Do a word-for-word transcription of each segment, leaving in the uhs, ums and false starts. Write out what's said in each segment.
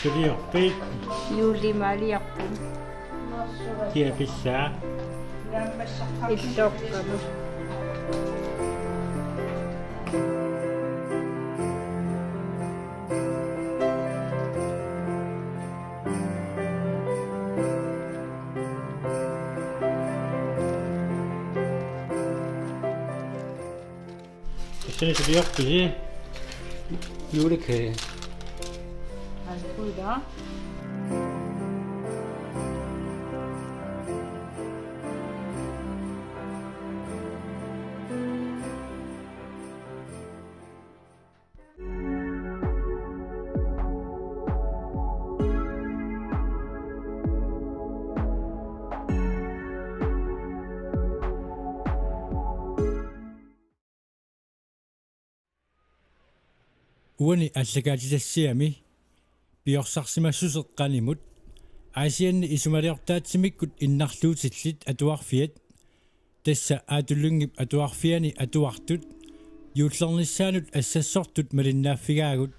Suliorpit? Juullimi suliorpunga. Kia pissaa? Illoqqami. Tassani suliorpisi? Julekage. Ej, puha. Uani aallakaatitassiami piorsarsimassuseq qanimut Aasianni isumaliortaatsimikkut innarluutillit atuarfiat, tassa Aatu Lyngep Atuarfiani atuartut, juullernissaanut assassortut malinnaaffigaagut.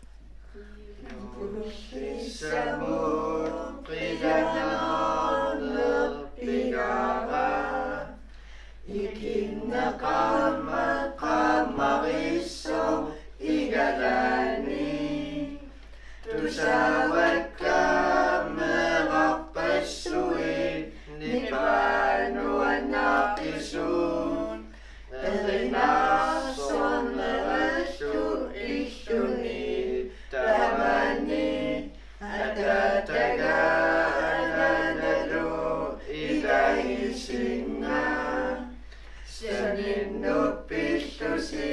Ikinneqarmat qaammarissoq igalaani. Tusavakka meerarpassuit nipaat nuannaaqisut. Erinarsornerillu illuni tamani ataataga anaanalu ilagisinga. Saninnut pillusi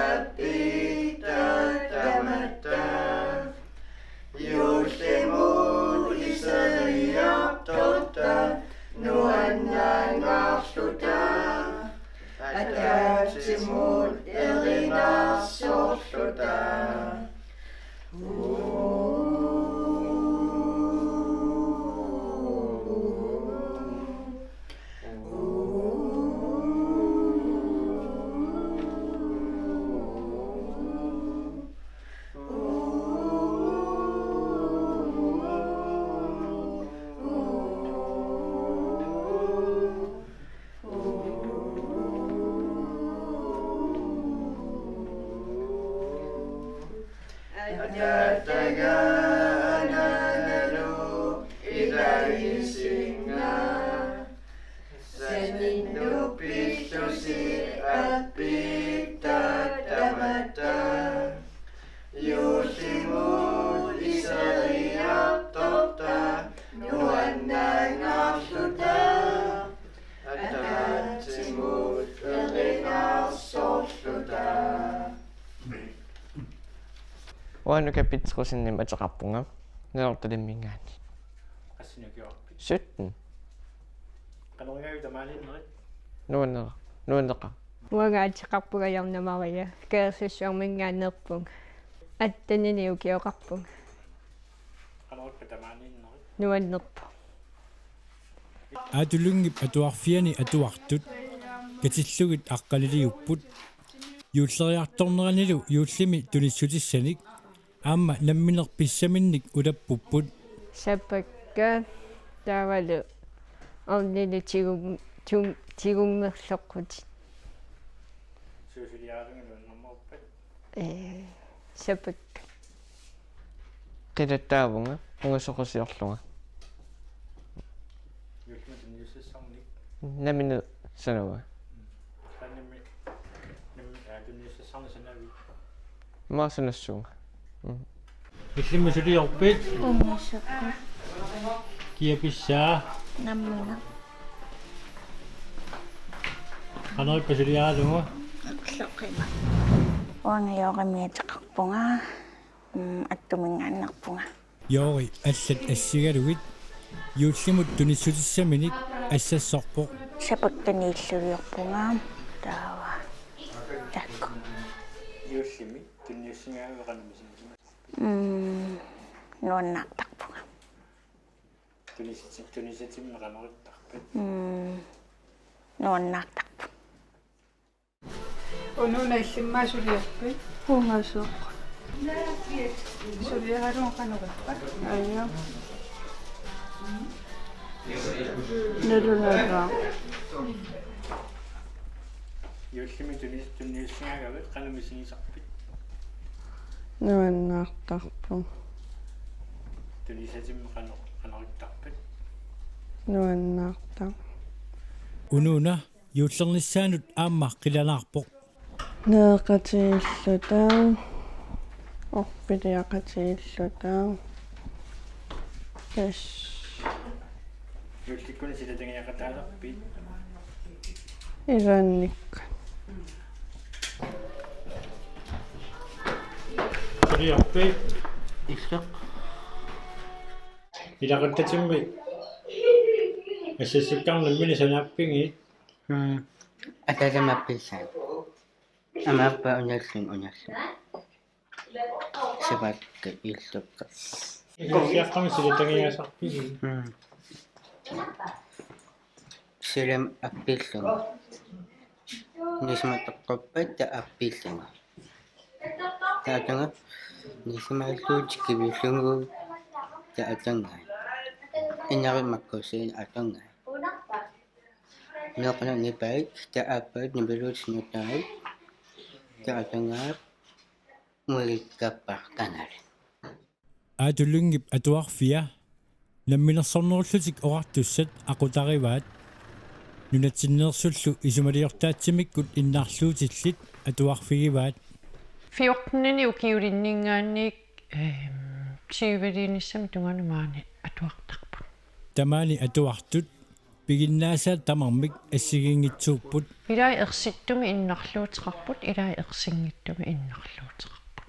appit tamatta. Juullimut iseriartorta nuannaangaarluta. Ataatsimut erinarsorluta. Ataataga anaanalu ilagisinga. Saninnut pillusi appit tamatta. Juullimut iseriartorta nuannaangaarluta. Ataatsimut erinarsorluta. Uanga Nuka Petrusseninik ateqarpunga, Nanortalimminngaanniit. Qassinik ukiorpit? Sytten. Qanorigaajuk tamaaniinnerit? Nuannera-, nuanneqaaq. Uanga ateqarpunga Jonna Maria, Kaajassarminngaanneerpunga. Atteninik ukioqarpunga. Qanorigaajuk tamaaniinnerit? Nuannerpoq. Aatu Lyngep Atuarfiani atuartut katillugit aqqaniliupput. Juulleriartorneranilu juullimi tunissutissanik aamma nammineq pissaminnik ulappupput. Sapakka taavalu ornini tigun-, tun-, tigungerloqqutit. Suusuliaarlunga nuannermorpat? Ee, sapakka. Qilattaavunga, ungasoqqusiorlunga. Juullimut tunniussassarnik. Nammineq sanavunga. Nammi, nammi, aa, tunniussassarnik sanavit? Aamma sanassuunga. Mm. Illimmi suliorpit? Ungasoq. Kia pissaa? Nammineq. Qanorippa suliaralugu? Aqloqima. Uanga Joorimiit ateqarpunga. Mm, Attuminngaanneerpunga. Joori allat assigalugit juullimut tunissutissaminik assassorpoq. Sapakkaniilluliorpunga taava. Taakku. Juullimi tunniussagaanni qanoq misigisimavit? Mm, nuannaartarpunga. Tunisat-, tunisatsinni qanoq ittarpit? Mm, nuannaartarpunga. Uanga Nuuna, illimmi suliorpit? Ungasoq. Suliaralunga qanoq ippa? Aja. Nalunarpoq. Juullimi tunis-, tuniussigaagavit qanoq misigisarpit? Nuannaartarpoq. Tunisatimmi qanoq, qanoq ittarpit? Nuannaartarpoq. Unuuna juullernissaanut aamma qilanaarpoq. Nereqatigiilluta, orpiliaqatigiilluta. Tassa. Juullikkut silatagiaqataasarpit? Ilaannikkut. Suliarpit? Illeq. Ilaquttatimmi assassukkaarnammi sanaappigit? Mm. Ataatama appiissaaq. Amaappa unallun unallun. Sapaatit illupput. Ikiussiaqqamik silatagiaasarpigit? Mm. Silam appiilluni. Nisimatoqquppat taava appiilluni. Taava atuga nisimaalluutikkivillugu taava atugai. Inerimakkuusiin atugai. Meeqqanut nipaat, taava aappaat nipiluut nutai, taava atugaat muigikkappara kanali. Aatu Lyngep atuarfia namminersornerullutik oqartussat aqutarivaat. Nunatsinneersullu isumaliortaatsimikkut innarluutillit atuarfigivaat. Fjortenini ukiulinninngaanniit, ehm, tyveliinissami tungaanut maani atuartarput. Tamaani atuartut piginnaasaat tamarmik assigiinngitsuupput. Ilai ersittumi innarluuteqarput, ilai ersinngitsumi innarluuteqarput.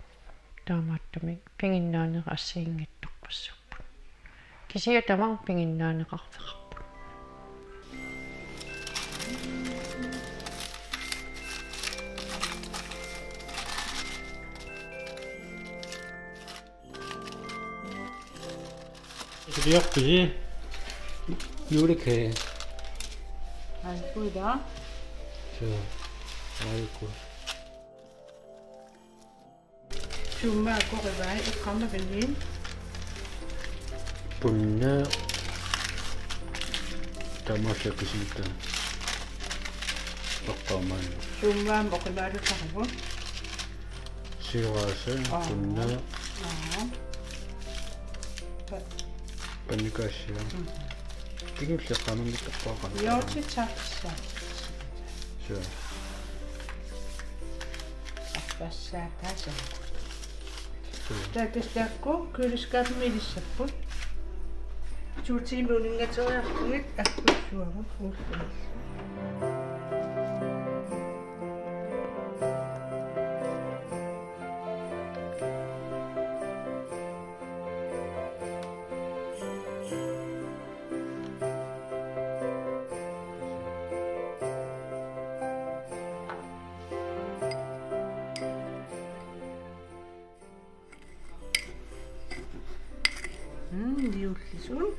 Taamaattumik piginnaanerit assigiinngitsorpassuupput. Kisianni tamarmik piginnaaneqarfeqarput. Suliarpisi? Julekage. Ej, god idé. Så, ej, god. Suumma akorivai, eqqaamavigit? Punna tamasakka sinta. Eqqaamani. Suumma aamma oqimaalussaavoq. Sioraasaa, aa, punna. Aa. Pa- Pannukaassiaq. Mm. Kingulleq eqqaamanngittaqquaqaaq. Hjortetaksa. Suu. Arpassaataasa. Suu. Taava tassa taakku køleskabimi ilissapput. To timer uninngateriarlugit akkussuagut uulluit. Mm, juullisut.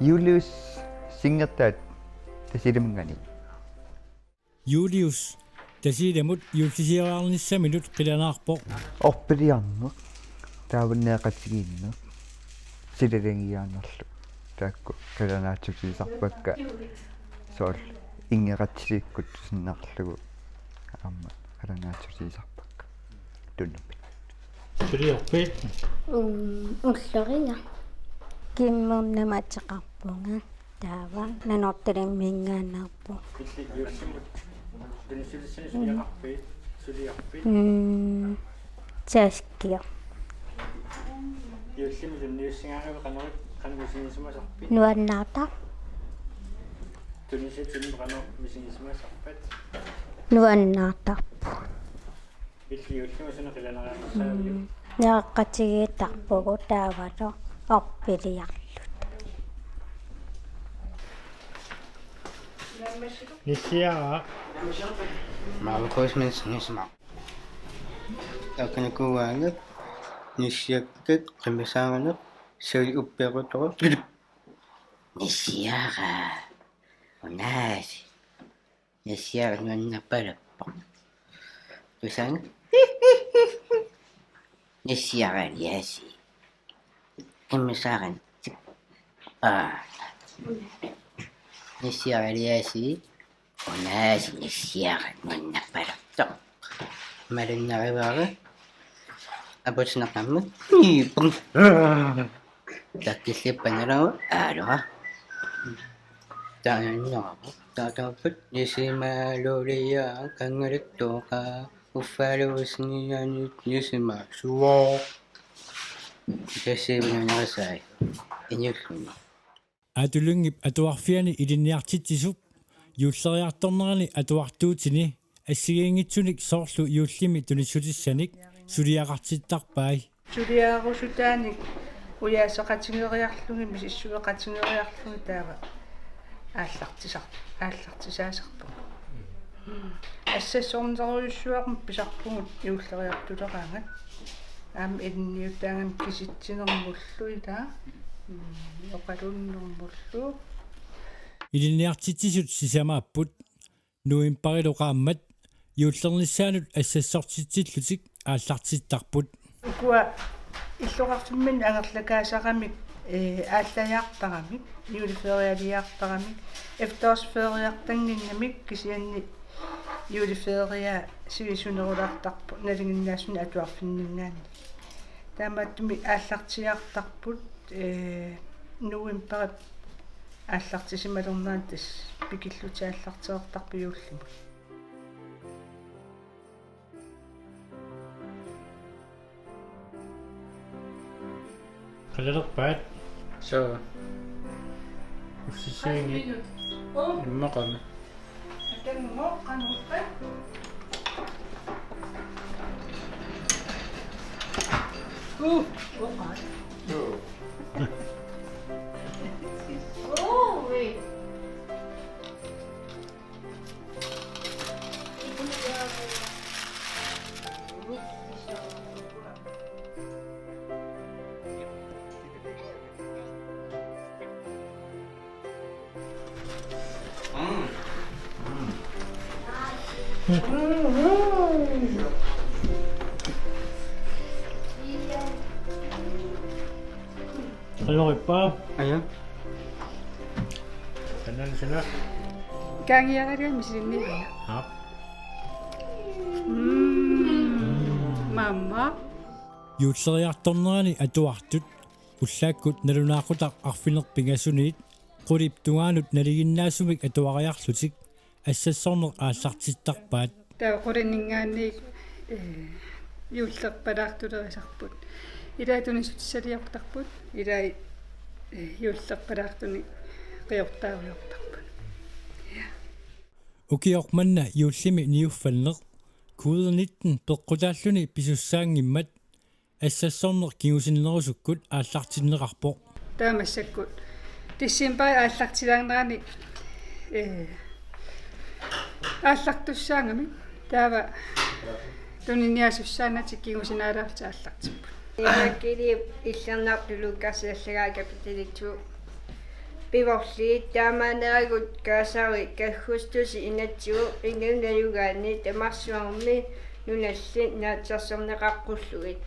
Julius Singertaat Tasiilaminngaanniit. Julius Tasiilamut juullisioriarnissaminut qilanaarpoq. Orpiliarneq, taava nereqatigiinneq, silalagiaanerlu. Taakku qilanaatsutigisarpakka, soorlu inngeqatiliikkutsinniarlugu aamma qilanaatsutigisarpakka tunnummi. Suliorpit? Um, ulloriaq. Kimmut namateqarpunga. Taava Nanortalimminngaanneerpoq. Illit juullimut tunissutissani suliaqarpit? Suliorpit? Mm, Saskia. Juullimi tunniussagaangavit qanoq, qanoq misigisimasarpit? Nuannaartarpoq. Tunissutissat qanoq misigisimasarpat? Nuannaartarpoq. Illit juullimi suna qilanaariassaaviuk? Mm. Nereqqatigiittarpugut taavalu orpiliarluta. Nissiara. Markus Nielsen, Nissiaq. Takanikuuaangat, nissiakkat, qimmisaaraneq, suli uppeerutoq. Nissiara. Unaasi. Nissiara nuannerpalappoq. Tusaanni. Nissiara aliasi. Qimmisaaraneq. Aa. Nissiara aliasi. Unaasi nissiara nuannerpalappoq. Malunnarivara. Aputsineqarmat. Ii, pung. Takkillippat nalunga aalora. Taannaqa. Taataapput nisimaalulia kangaliktoqa uffaaluusinianit nisimaasuo. Tassiivinanarasai. Inulluni. Aatu Lyngep atuarfiani ilinniartitsisup juulleriartornerani atuartuutini assigiinngitsunik soorlu juullimi tunissutissanik suliaqartittarpai. Suliarusutaanik ujaaseqatigeriarlugit, misissueqatigeriarlugit taava aallartisar-, aallartisaasarpugut. Assassornerujussuarmik pisarpugut juulleriartuleraangat. Aamma ilinniutaagami kisitsinermullu ilaa. Mm, oqalunnermullu. Ilinniartitsisut sisamaapput. Novembarilu qaammat juullernissaanut assassortitsillutik aallartittarput. Ukua illoqarfimminni angerlakaasaramik, ee, aallajaartaramik, juuliferialiartaramik, efterårsferiartannginnamik kisianni juuliferiaa sivisunerulaartarpoq nalinginnaasumik atuarfinninngaanniit. Taamaattumik aallartiaartarput, ee, novembarip aallartisimalernerani tassa pikillutik aallartereertarput juullimut. Qalalerpaat. Soo. Ussissuingi. Immaqami. Uh, okay. Oh, wait. Qallerippa. Aja. Sana, sana. Kangiaraliami sinni. Aap. Mm. Mamma. Juulleriartornerani atuartut ullaakkut nalunaaqutaq arfineq pingasuniit qulip tungaanut nalinginnaasumik atuariarlutik assassorneq aallartittarpaat. Taava qulinninngaanniit, ee, juullerpalaartulerisarput. Ilai tunissutissaliortarput, ilai, ee, juullerpalaartunik qiortaaviortarput. Ja. Ukioq manna juullimi niuffanneq covid nitten peqqutaalluni pisussaanngimmat assassorneq kingusinnerusukkut aallartinneqarpoq. Taava massakkut decembarip aallartilaarnerani, ee, aallartussaagami. Taava tuniniaasussaanatik kingusinaalaarlutik aallartipput. Evangeliep illernartulukkarsiallagaa kapitali to. Pivorli taamaanneragut Kaasari Kaggustusi inatsigu inuup najugaanni tamarsuarmi nunalli naatsorsorneqaqqullugit.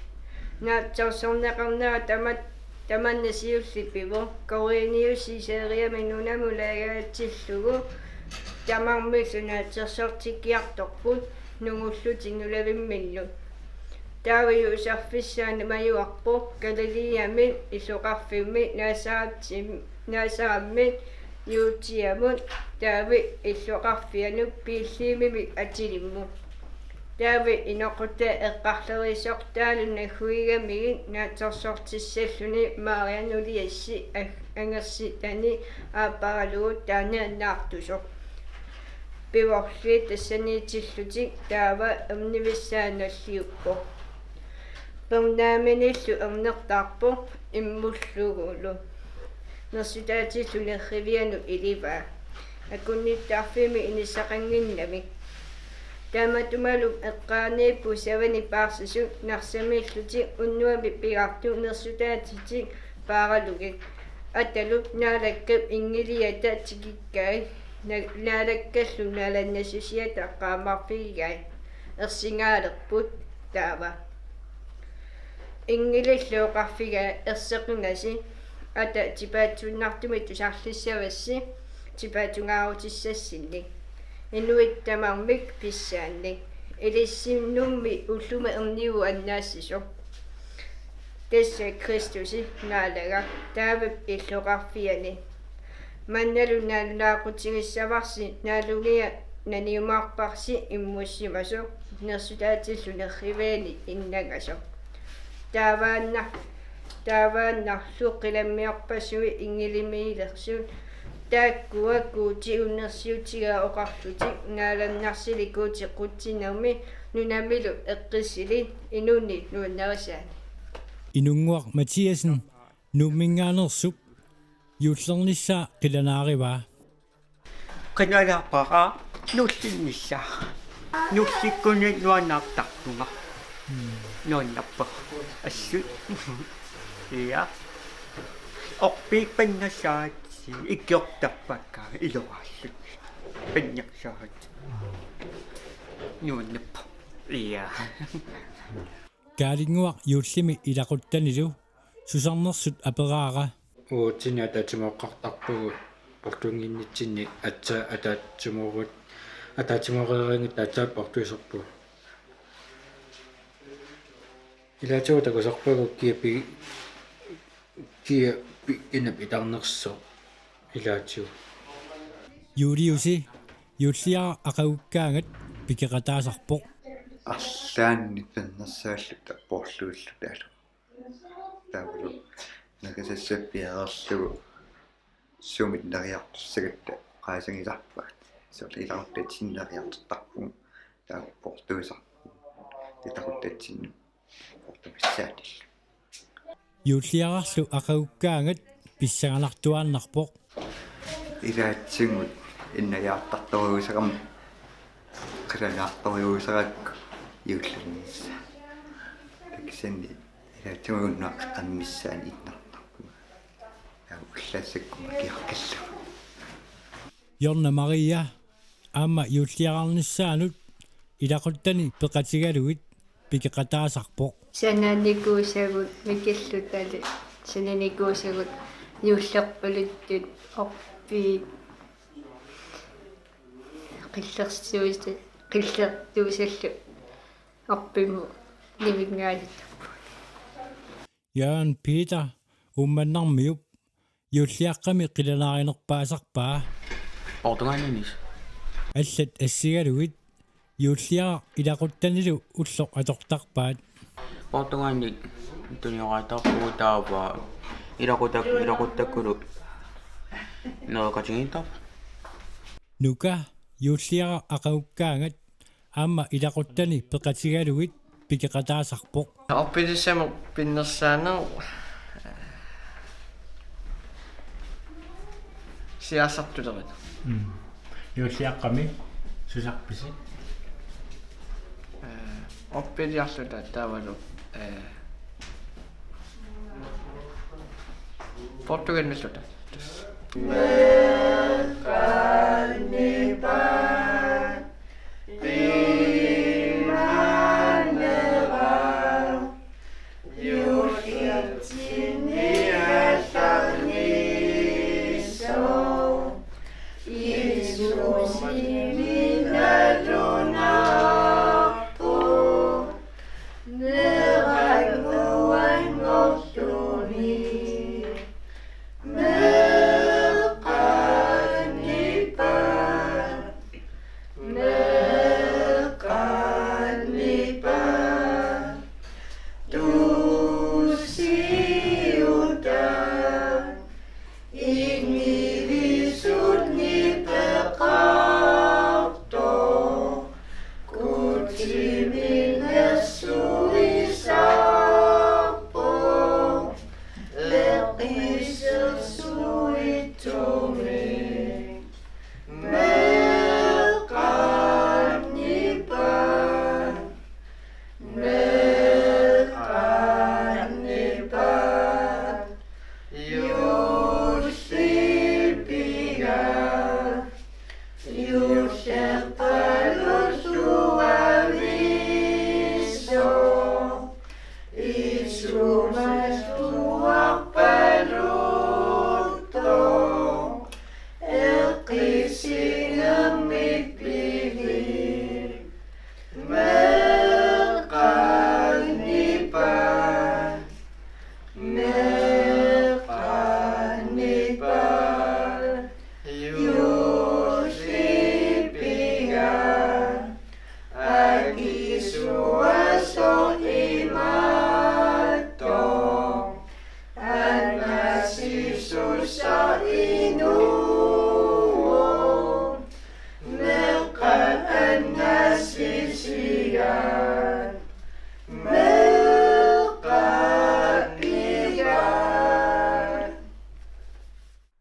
Naatsorsorneqarnera tama-, tamanna siulleq pivoq. Kornelius Caesariami nunamut laagaatsillugu tamarmillu naatsorsortikkiartorput nungullutik nulavimmillu. Taava Juuserfissaani majuarpoq Galileami illoqarfimmi Nazaretim-, Nazaremmit Judeamut. Taava illoqarfianut Betleheemimi atilimmut. Taava inoqutaat eqqarlerisortaalu nagguigamigit naatsorsortissalluni Maria nuliassi ag-, angersitani aapparalugu taanna naartusoq. Pivorli tassaniitillutik taava ernivissaa nalliuppoq. Pernaaminillu ernertarpoq immullugulu. Nersutaatillu nerrivianut ilivaa. Akunnittarfimmi inissaqannginnamik. Taamatumalu eqqaaniipput savani paarsisut narsamiillutik unnuami pigartut nersutaatitik paaralugit. Atalup Naalakkap inngiliata tikikkai. Na-, Naalakkallu naalannassusiata qaammarfigigai. Ersingaalerput taava. Inngilillu oqarfigaa: Erseqinasi, ata tipaatsuinnartumik tusarlissavassi tipaatsunngaarutissassinnik. Inuit tamarmik pissaannik. Ilissinnummi ullumi ernivoq annaassisoq. Tassa Kristusi Naalagaq, Daavip illoqarfiani. Mannalu naalunaaqutigissavassi naalungia naniumaarparsi immussimasoq, nersutaatillu nerriviani innangasoq. Taavaanna-, taavaannarlu qilammiorpassuit inngilimiilersut, taakkua Guutip unersiutigaa oqarlutik: Naalannarsilik Guutip qutsinermi nunamilu eqqissilik inunnik nuannarisaannik. Inunnguaq Mathiassen Nuumminngaanneersup juullernissaa qilanaarivaa. Qilanaarpara nuullinnissaa. Nuullikkunni nuannaartarpunga. Nuannaarpara. Assut. Ja. Orpiit pannassaat ikiortarpakka iluaasut. Pannassaat. Nuannaarpara. Ja. Kaalinnguaq juullimi ilaquttanilu susarnersut aperaara: Uatsinnut ataatsimooqqaartarpugut, portunnginnitsinni aatsaat ataatsimoorit-, ataatsimooreeraangatta aatsaat portuisorpugut. Ilaatigut takusarpagut kia pi-, kia pi-, inap itarnersoq ilaatigut. Juliusi juulliaraq aqagukkaangat pikeqataasarpoq. Arlaannik pinnersaalluta poorluilluta alu. Taavalu nagasassapiareerlugu sumit neriartussagatta qaasagisarpaat. Soorlu ilaquttatsinnut neriartortarpugut, taava poortuisarpugut. Ilaquttatsinnut poortuissaanillu. Juulliararlu aqagukkaangat pissanganartuaannarpoq. Ilaatigut innajaartartorujussuarmik qilanaartorujussuarakku juullernissaa. Takussanngi ilaatigut unnuaq qammissaani innartarpunga. Taava ullaassakkut makiorkallugu. Jonna Maria aamma juulliararnissaanut ilaquttani peqatigalugit pikeqataasarpoq. Sananikuusagut mikillutali, sananikuusagut juullerpaluttunik orpiit qillertuusa-, qillertuusallu orpimmut nivingaalittarpugut. Jørgen Peter Uummannarmiup juulliaqqami qilanaarinerpaasarpaa. Portugalinnis. Allat assigalugit juulliaraq ilaquttanilu ulloq atortarpaat. Portugalinni tunioraataarpugut taava ilaqutak-, ilaquttakkulu nereqatigiittarpoq. Nuka juulliaraq aqagukkaangat aamma ilaquttani peqatigalugit pikeqataasarpoq. Orpilissamut pinnersaaneq siaasartulerina. Mm. Juulliaqqami susarpisi? Eh, orpiliarluta taavalu, eh, Portugalimilluta. Milisut nipeqartoq, Guutimi nassuisarpoq, eqqissiisuittumik. Meeqqat nipaat, meeqqat nipaat, juulli pigaat, juullerpaluttuaviisoq, isumatuarpaluttoq, eqqissinermik pigit. Meeqqat nipaat, meeqqat nipaat, juulli pigaat, akisuasoq imaattoq, annassisussaq inuuvoq, meeqqat annassisiat, meeqqat nipaat.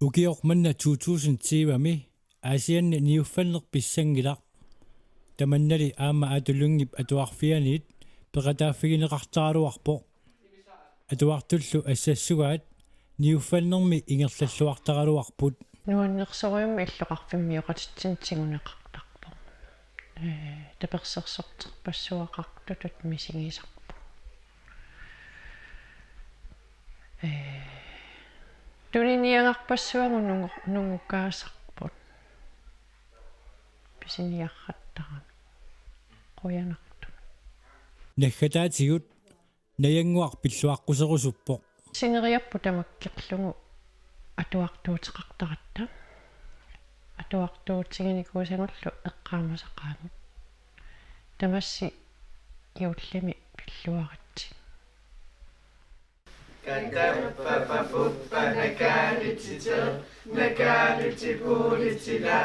Ukioq manna to tusind tyve-mi Aasianni niuffanneq pissanngilaq. Tamannali aamma Aatu Lyngep atuarfianiit peqataaffigineqartaraluarpoq. Atuartullu assassugaat niuffannermi ingerlalluartaraluarput. Nuannersorujussuarmik illoqarfimmioqatitsinnut tiguneqartarpoq. Ee, tapersersorterpassuaqartutut misigisarpoq. Ee, tuniniagarpassuagut nungu-, nungukaasarput. Pisiniarrattarami. Qujanartumik. Naggataatigut Najannguaq pilluaqquserusuppoq. Sineriarput tamakkerlugu atuartuuteqartaratta. Atuartuutiginikuusagullu eqqaamasaqaagut. Tamassi juullimi pilluaritsi. Katappa papuppa nakaalutiteq, nakaalutipuulitila.